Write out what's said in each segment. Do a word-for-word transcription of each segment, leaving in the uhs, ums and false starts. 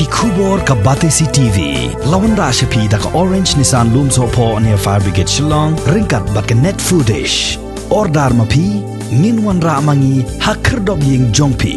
Khubor ka Batesi T V la wanrah sha phi da ka Orange Nissan Lumsohphoh near Fire Brigade Shillong, ryngkat bad ka Net Foodish. Order ma phi, ngin wanrah ma ngi ha khyrdop ïing jong phi.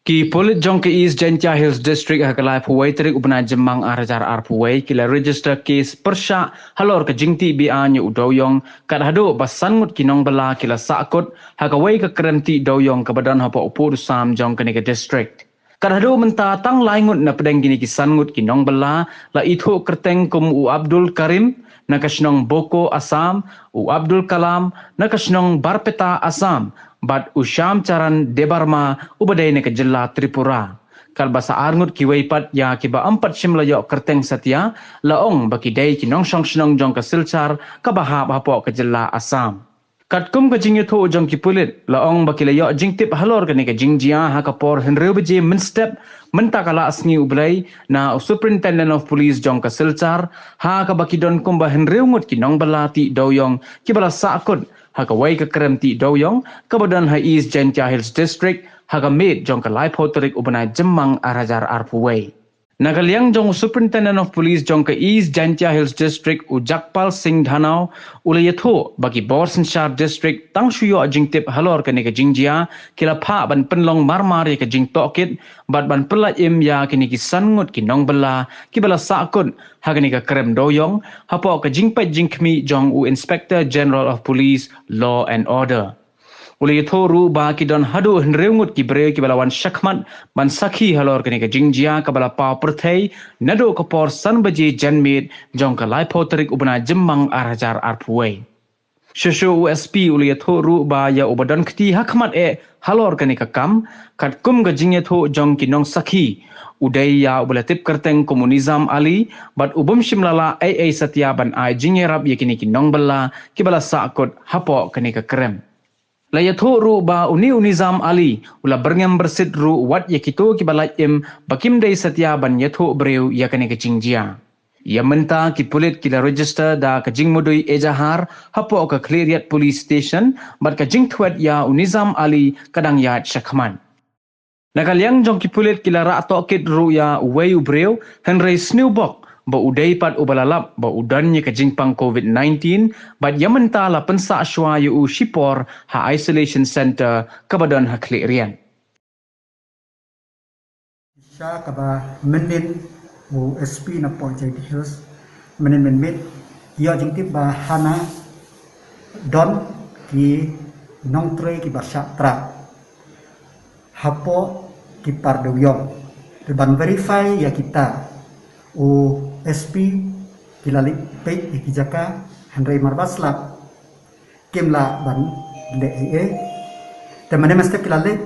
Ki pulit jong ka East Jaintia Hills District ha ka laiphew wei tarik u bnai Jymmang ar hajar arphew wei ki la register case pyrshah halor ka jingtih be-aiñ ïa u dewiong, kat haduh ba san ngut ki nongbylla ki la sahkut ha kawei ka krem tih dewiong kaba don hapoh u pud u sam jong kane ka district. Kat haduh mynta tang lai ngut na pdeng kine ki san ngut ki nongbylla la ithuh kyrteng kum u Abdul Karim na ka shnong Boko, Assam, u Abdul Kalam na ka shnong Barpeta, Assam, bad u Shyam Charan Debbarma uba dei na ka jylla Tripura. Katba sa ar ngut kiwei pat ïa kiba ym pat shym la ïoh kyrteng satia la ong ba ki dei ki nongshong shnong jong ka Silchar kaba hap hapoh ka jylla Assam. Katkum ka jingïathuh jong ki pulit, la ong ba ki la ïoh jingtip halor kane ka jingjia ha ka por hynriew baje mynstep mynta ka la sngi U Blei na u Superintendent of Police jong ka Silchar, ha kaba ki don kumba hynriew ngut ki nongbylla tih dewiong kiba la sahkut ha kawei ka krem tih dewiong kaba don ha East Jaintia Hills District ha ka miet jong ka laiphew tarik u bnai Jymmang ar hajar arphew wei. Na ka liang jong u Superintendent of Police jong ka East Jaintia Hills District u Jagpal Singh Dhanau u la ïathuh ba ki bor synshar district tang shu ïoh jingtip halor kane ka jingjia ki la phah ban pynlong marmar ïa ka jingtohkit bad ban pyllait im ïa kine ki san ngut ki nongbylla kiba la sahkut ha kane ka krem dewiong hapoh ka jingpeit jingkhmih jong u Inspector General of Police, Law and Order. U la ïathuh ruh ba ki don haduh hynriew ngut ki briew kiba la wan shakhmat ban sakhi halor kane ka jingjia kaba la paw pyrthei naduh ka por san baje janmiet jong ka laiphew tarik u bnai Jymmang ar hajar arphew wei. Shuh shuh u S P u la ïathuh ruh ba ïa uba don kti ha khmat eh halor kane ka kam, katkum ka jingïathuh jong ki nongsakhi, u dei ïa uba la tip kyrteng kum u Nizam Ali bad u bym shym la lah ei ei satia ban ai jingïarap ïa kine ki nongbylla kiba la sahkut hapoh kane ka krem. La ïathuh ruh ba une u Nizam Ali u la byrngem byrsit ruh wat ïa kito kiba lait im ba kim dei satia ban ïathuh briew ïa kane ka jingjia. Ïa mynta ki pulit ki la register da ka jingmudui ejahar hapoh ka Khliehriat Police Station bad ka jingthwet ïa u Nizam Ali ka dang ïaid shakhmat. Na ka liang jong ki pulit ki la rah tohkit ruh ïa uwei u briew hynrei sniewbok ba u dei pat uba la lap ba u don ïa ka jingpang covid nineteen bad ïa mynta la pynsah shuwa ïa u shipor ha isolation center kaba don ha Khliehriat. Sha kaba mynnin u S P na Point J D Hills mynnin mynmiet ïoh jingtip ba hana don ki nongtrei kiba shah trap hapoh ki par dewiong. Te ban verify ïa kita u S P ki la leit peit ïa ki jaka hynrei marba slap kim lah ban leh ei ei. Te mynne mynstep ki la leit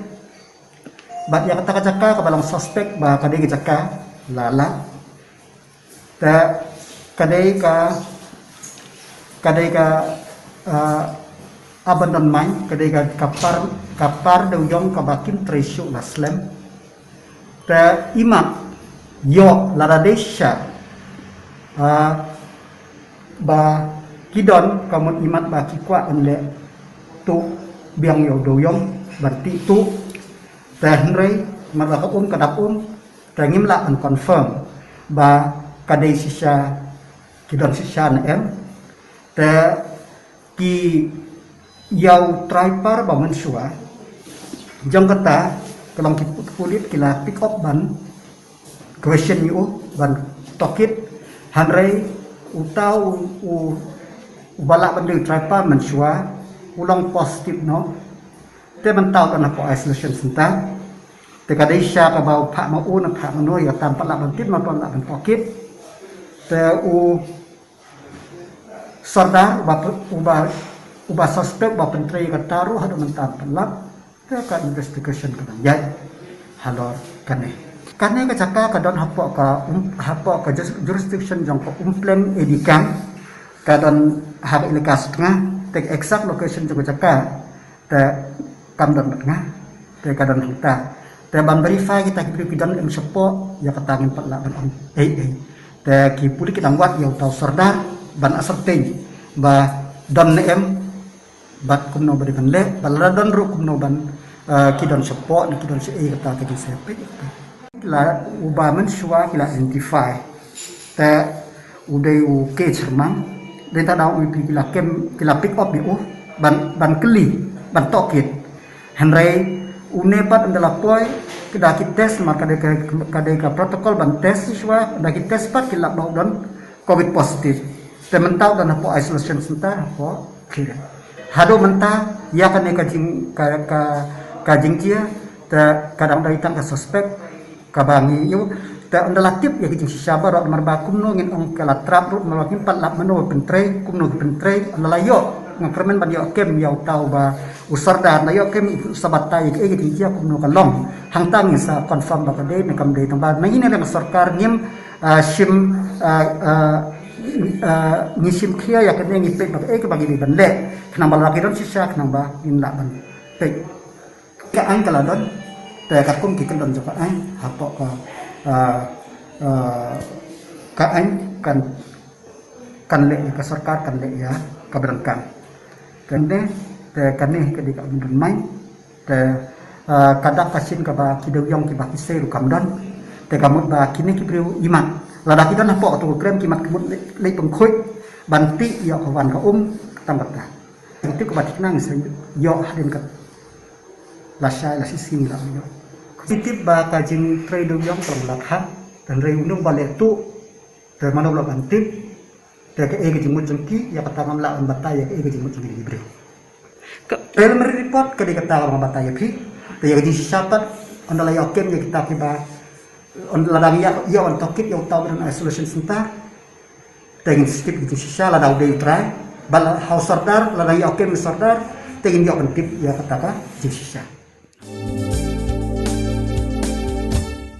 bad ïa kata ka jaka kaba long suspect ba ka dei ka jaka la lah. Te ka dei ka, ka dei ka, ah, abandon mine, ka dei ka, ka par, ka par dewiong kaba kim trei shuh la slem. Te imat ïoh lada dei shisha, ah, ba ki don ka mut imat ba ki kwah ban leh tuh biang ïa u dewiong ban tih tuh. Te hynrei mat ba ka um ka dap um, te ngim lah ban confirm ba ka dei shisha, ki don shisha ne em. Te ki ïa u trai par ba mynshuwa jong kata ka long ki pu-, pulit ki la pick up ban question ïa u ban tohkit hynrei uta u, u, uba lah ban dei u trai par mynshuwa u long positive noh. Te mynta u don hapoh isolation center. Te ka dei shisha kaba u phah ma u ne phah mano ïa tam pat lah ban tip ma pat lah ban tohkit. Te u sordar uba, uba, uba suspect uba pyntrei kata ruh haduh mynta ym pat lap. Te ka investigation ka dang ïaid halor kane. Kane ka jaka ka don hapoh ka, um, hapoh ka jus-, jurisdiction jong ka Umpleng A D camp. Ka don ha ka elaka Sutnga, te ka exact location jong ka jaka te kam don bad nga, te ka don hangta. Te ban verify kita ki briew ki don ne em shapoh ïa kata ngim pat lah ban ong ei ei. Te ki pulit ki dang wad ïa uta u sordar ban ascertain ba don ne em bad kumno ba dei ban leh, bad lada don ruh kumno ban, eh, ki don shapoh ne ki don shaei, kata te ngin sa peit ïa kata. La uba mynshuwa ki la identify. Te u dei u K Sharma. Dei ta da u pi ki la kem, ki la pick up ïa u ban, ban kylli, ban tohkit. Hynrei une pat ynda la poi, ka da ki test, namar ka dei ka, ka dei ka protocol ban test shuwa, ynda ki test pat ki la ba u don covid positive. Te mynta u don hapoh isolation center hapoh Khiri. Haduh mynta ïa kane ka jing, ka, ka, ka jingjia, te ka dang dei tang ka suspect kaba ngi ïoh. Te ynda la tip ïa ka jingshisha baroh, namar ba kumno ngin ong ka la trap ruh, namar ba ngim pat lap mano pyntrei, kumno ki pyntrei, ynda la ïoh, nga kyrmen ban ïoh kem ïa uta uba u sordar, ynda ïoh kem sa batai ïa ka jingjia kumno ka long. Hangta ngin sa confirm ba ka dei ne kam dei, tang ba na ngi ne lem sorkar ngim, ah, shim, ah, ah, ah, ngi shim khia ïa kane, ngi peit ba kaei kaba ngi dei ban leh. Khnang ba la ki don shisha, khnang ba ngin lah ban peit. Ka aiñ ka la don, te katkum ki kyndon jong ka aiñ, hapoh ka, ah, ah, ka aiñ kan, kan leh ïa ka sorkar, kan leh ïa kaba donkam. Te ne, te kane ka dei kaba don mai, te, ah, ka dak ka shin kaba ki dewïong kiba ki sei ruh kam don. Te ka mut ba kine ki briew i mat, lada ki don hapoh kato ka krem ki mat, ka mut leit, leit pynkhuid ban tih ïa ka wan ka um, tang kata. Tip kaba thikna ngi sa ïoh hadien ka lashai lashisngi la ïoh. Ngi tip ba ka jingtrei dewïong ka long la kha, hynrei une uba leh tuh, te mano ba lah ban tip, te kaei ka jingmut jong ki, ïa kata ngam lah ban batai ïa kaei ka jingmut jong ki briew. Ka preliminary report ka dei kata kaba nga batai ïa phi, te ïa ka jingshisha pat, ynda la ïoh kem ïa kita kiba, ynda la dang ïoh, ïoh ban tohkit ïa uta uba don isolation center, te ngin tip ka jingshisha lada u dei u trai, bad la ha u sordar, lada ïoh kem ïa u sordar, te ngin ïoh ban tip ïa kata ka jingshisha.